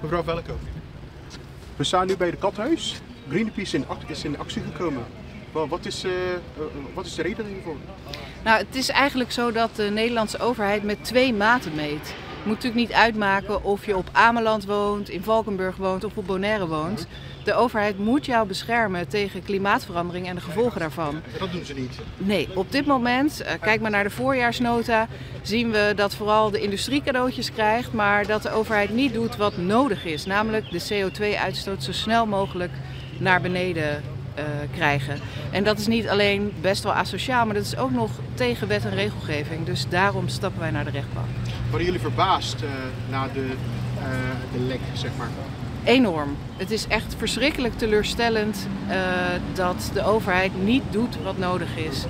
Mevrouw Vellekoop, we staan nu bij het Kathuis. Greenpeace is in actie gekomen. Wat is de reden hiervoor? Nou, het is eigenlijk zo dat de Nederlandse overheid met twee maten meet. Het moet natuurlijk niet uitmaken of je op Ameland woont, in Valkenburg woont of op Bonaire woont. De overheid moet jou beschermen tegen klimaatverandering en de gevolgen daarvan. Dat doen ze niet. Nee, op dit moment, kijk maar naar de voorjaarsnota, zien we dat vooral de industrie cadeautjes krijgt, maar dat de overheid niet doet wat nodig is. Namelijk de CO2-uitstoot zo snel mogelijk naar beneden krijgen. En dat is niet alleen best wel asociaal, maar dat is ook nog tegen wet en regelgeving. Dus daarom stappen wij naar de rechtbank. Waren jullie verbaasd na de lek, zeg maar? Enorm. Het is echt verschrikkelijk teleurstellend dat de overheid niet doet wat nodig is.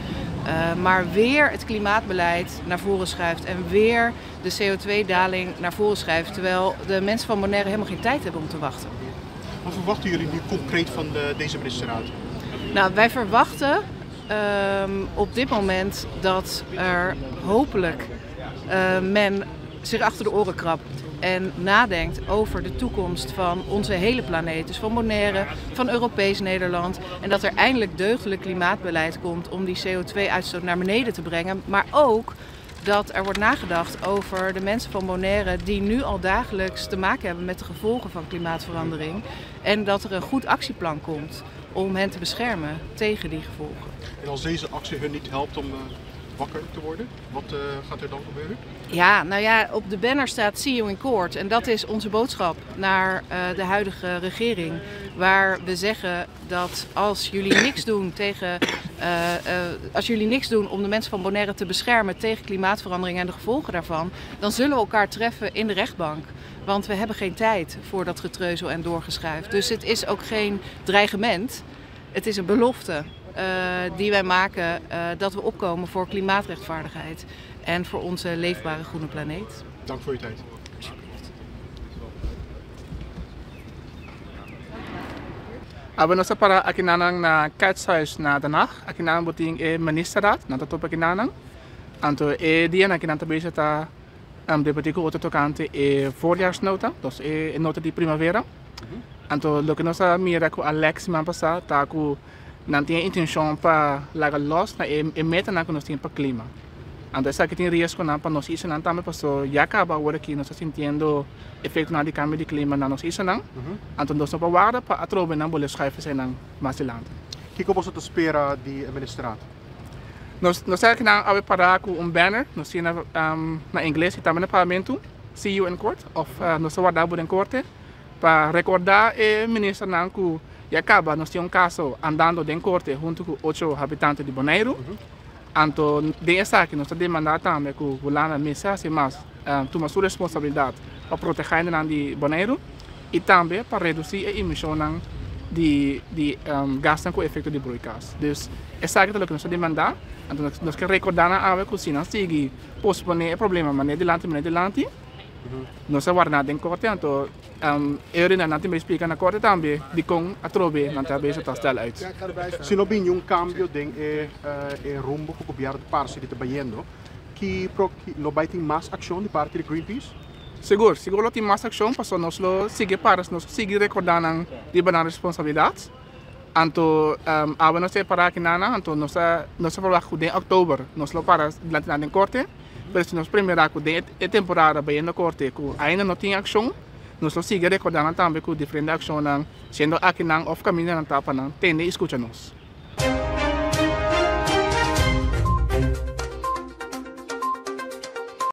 Maar weer het klimaatbeleid naar voren schuift en weer de CO2-daling naar voren schuift. Terwijl de mensen van Bonaire helemaal geen tijd hebben om te wachten. Wat verwachten jullie nu concreet van deze ministerraad? Nou, wij verwachten op dit moment dat er hopelijk men zich achter de oren krabt en nadenkt over de toekomst van onze hele planeet. Dus van Bonaire, van Europees Nederland. En dat er eindelijk deugdelijk klimaatbeleid komt om die CO2-uitstoot naar beneden te brengen. Maar ook dat er wordt nagedacht over de mensen van Bonaire die nu al dagelijks te maken hebben met de gevolgen van klimaatverandering. En dat er een goed actieplan komt om hen te beschermen tegen die gevolgen. En als deze actie hun niet helpt om wakker te worden, wat gaat er dan gebeuren? Ja, nou ja, op de banner staat See you in court. En dat is onze boodschap naar de huidige regering. Waar we zeggen dat als jullie niks doen tegen, als jullie niks doen om de mensen van Bonaire te beschermen tegen klimaatverandering en de gevolgen daarvan, dan zullen we elkaar treffen in de rechtbank. Want we hebben geen tijd voor dat getreuzel en doorgeschuif. Dus het is ook geen dreigement. Het is een belofte die wij maken dat we opkomen voor klimaatrechtvaardigheid en voor onze leefbare groene planeet. Dank voor je tijd. Alsjeblieft. Awe nos ta para akinanan na Catshuis na Den Haag. Akinan bo tin e ministerraad, nan ta topa akinanan. Anto e dianan aki nan ta bezig ta debatí ku otro tokante e voorjaarsnota, dus e nota di primavera. Anto loke nos a mira ku a lek siman pasá ta ku nan tin e intenshon pa laga los na e metanan ku nos tin pa klima. Anto esaki tin riesgonan pa nos islanan tambe paso ya kaba awor aki nos ta sintiendo efektonan di kambio di klima na nos islanan. Anto nos no por warda pa atrobe nan bolbe schuif eseinan mas dilanti. Kiko boso ta spera di e ministerat? Nos ta kinan awe para ku un banner, nos tin na ingles i tambe na papiamentu, See you in court of nos ta warda bo den korte pa rekordá e ministernan ku ya kaba nos tin un kaso andando den korte huntu ku ocho habitante di Boneiru. Anto den esaki nos ta demandá tambe ku Hulanda mester hasi mas, tuma su responsabilidat pa protehá hendenan di Boneiru i tambe pa redusí e emishonnan di di gasnan ku efekto di broeikas. Dus esaki ta loke nos ta demandá. Anto nos ke rekordá nan awe ku si nan sigui posponé e problema manera dilanti manera dilanti, nos a warda nan den korte anto e nan tin splika na korte tambe dikon atrobe nan ta bezig ta stel uit. Si no bini un kambio den e rumbo ku gobièrnu ta parse di ta bayendo, ki lo bai tin mas akshon di parti di Greenpeace? Sigur, sigur lo tin mas akshon pasobra nos lo sigui para, nos lo sigui rekordá nan riba nan responsabilidat. Anto awe nos ta e para aki nan, anto nos ta nos ta verwagt ku den òktober nos lo para dilanti nan den korte. Pero si nos primera ku den e temporada bayendo korte ku ainda no tin akshon, nos lo sigui rekordá nan tambe ku diferente akshonnan siendo aki nan òf kaminda nan ta pa nan tende i skucha nos.